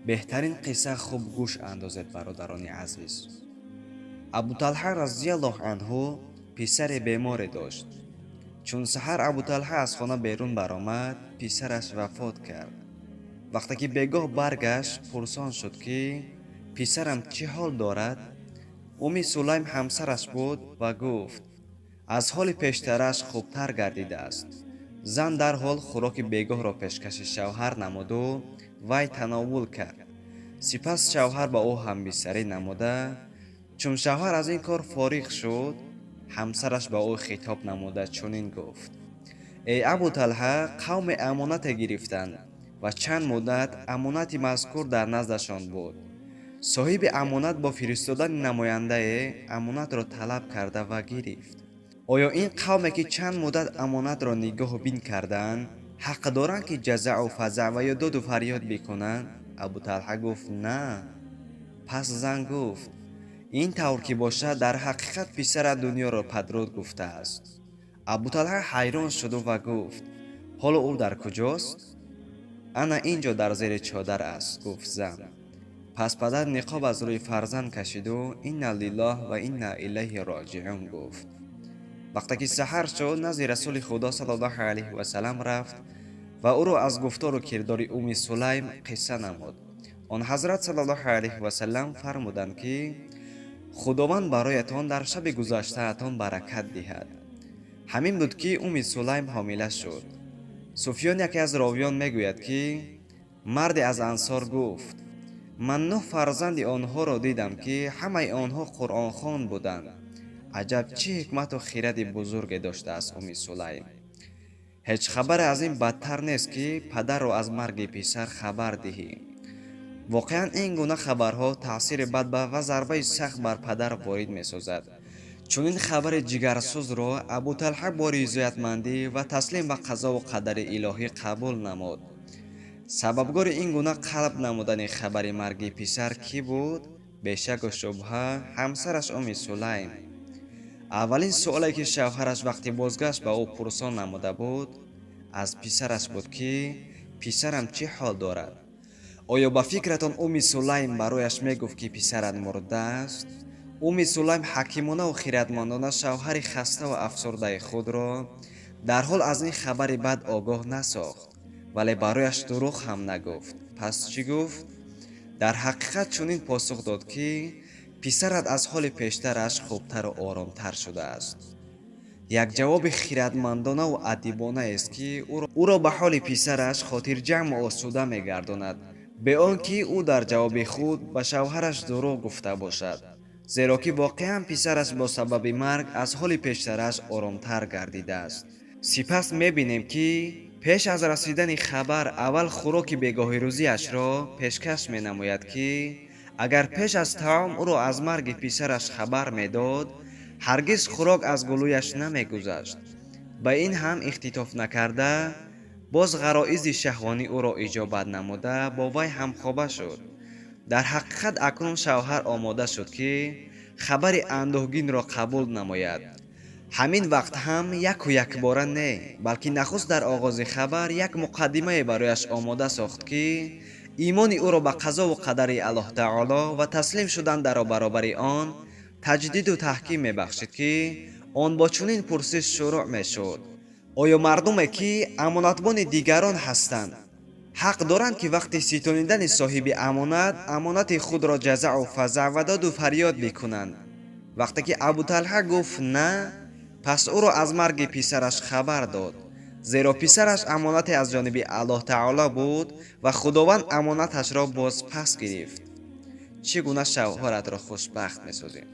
Беҳтарин қисса. Хуб гӯш андозед, бародарони азиз. Абуталҳа разияллоҳу анҳу писаре беморе дошт. Чун саҳар Абуталҳа аз хона берун баромад, писараш вафот кард. Вақте ки бегоҳ баргашт, пурсон шуд, ки писарам чӣ ҳол дорад? Уми Сулайм ҳамсараш буд ва гуфт: «Аз ҳоли пештараш хубтар гардидааст». Зан дарҳол хӯроки бегоҳро пешкаши шавҳар намуду вай тановул кард. Сипас шавҳар ба ӯ ҳамбистарӣ намуда. Чун шавҳар аз ин кор фориғ шуд, ҳамсараш ба ӯ хитоб намуда чунин гуфт: «Эй Абуталҳа, қавме амонате гирифтанд ва чанд муддат амонати мазкур дар наздашон буд. Соҳиби амонат бо фиристодани намояндае амонатро талаб карда ва гирифт. Оё ин қавме, ки чанд муддат амонатро нигоҳу бин кардаанд, ҳақ доранд, ки ҷазаъу фазаъ ва ё доду фарёд бикунанд?» Абуталҳа гуфт: «На». Пас зан гуфт: «Ин тавр ки бошад, дар ҳақиқат писарат дунёро падруд гуфтааст». Абуталҳа ҳайрон шуду ва гуфт: «Ҳоло ӯ дар куҷост?» «Ана ин ҷо, дар зери чодар аст», гуфт зан. Пас падар ниқоб аз рӯи фарзанд кашиду «Инна лиллоҳ ва инна илайҳи роҷиун» гуфт. Вақте ки саҳар шуд, назди Расули Худо саллаллоҳу алайҳи васалам рафт ва ӯро аз гуфтору кирдори Уми Сулайм қисса намуд. Он ҳазрат саллаллоҳу алайҳи васалам фармуданд, ки Худованд бароятон дар шаби гузаштаатон баракат диҳад. Ҳамин буд, ки Уми Сулайм ҳомила шуд. Суфён, яке аз ровиён, мегӯяд, ки марде аз ансор гуфт: «Ман нӯҳ фарзанди онҳоро дидам, ки ҳамаи онҳо қуръонхон буданд. Аҷаб чӣ ҳикмату хиради бузурге доштааст Уми Сулайм!» Ҳеҷ хабаре аз ин бадтар нест, ки падарро аз марги писар хабар диҳӣ. Воқеан, ин гуна хабарҳо таъсири бад ва зарбаи сахт бар падар ворид месозад. Чунин хабари ҷигарсӯзро Абуталҳа бо ризоятмандӣ ва таслим ба қазову қадари илоҳӣ қабул намуд. Сабабгори ин гуна қалб намудани хабари марги писар кӣ буд? Бешаку шубҳа, ҳамсараш Уми Сулайм. Аввалин суоле, ки шавҳараш вақти бозгашт ба ӯ пурсон намуда буд, аз писараш буд, ки писарам чӣ ҳол дорад? Оё ба фикратон Уми Сулайм барояш мегуфт, ки писарат мурдааст? Уми Сулайм ҳакимонаву хиратмандона шавҳари хаставу афсурдаи худро дарҳол аз ин хабари бад огоҳ насохт, вале барояш дурӯғ ҳам нагуфт. Пас чӣ гуфт? Дар ҳақиқат, чунин посух дод, ки писарат аз ҳоли пештараш хубтару оромтар шудааст. Як ҷавоби хиратмандонаву адибонаест, ки ӯро ба ҳоли писараш хотирҷамъу осуда мегардонад, бе он ки ӯ дар ҷавоби худ ба шавҳараш дурӯғ гуфта бошад, зеро ки воқеан писараш бо сабаби марг аз ҳоли пештараш оромтар гардидааст. Сипас мебинем, ки пеш аз расидани хабар аввал хӯроки бегоҳирӯзиашро пешкаш менамояд, ки агар пеш аз таом ӯро аз марги писараш хабар медод, ҳаргиз хӯрок аз гулӯяш намегузашт. Ба ин ҳам ихтитоф накарда, боз ғароизи шаҳвонӣ ӯро иҷобат намуда, бо вай ҳамхоба шуд. Дар ҳақиқат, акнун шавҳар омода шуд, ки хабари андӯҳгинро қабул намояд. Ҳамин вақт ҳам яку якбора не, балки нахуст дар оғози хабар як муқаддимае барояш омода сохт, ки имони ӯро ба қазову қадари Аллоҳ таоло ва таслим шудан дар баробари он таҷдиду таҳким мебахшид, ки он бо чунин пурсиш шурӯъ мешуд: «Оё мардуме, ки амонатбони дигарон ҳастанд, ҳақ доранд, ки вақти ситонидани соҳиби амонат амонати худро ҷазаъу фазаъ ва доду фарёд бикунанд?» Вақте ки Абуталҳа гуфт «на», пас ӯро аз марги писараш хабар дод, зеро писараш амонате аз ҷониби Аллоҳ таоло буд ва Худованд амонаташро боз пас гирифт. Чӣ гуна шавҳаратро хушбахт месозем?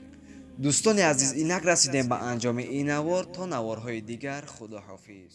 Дӯстони азиз, инак расидем ба анҷоми ин навор. То наворҳои дигар, худоҳофиз.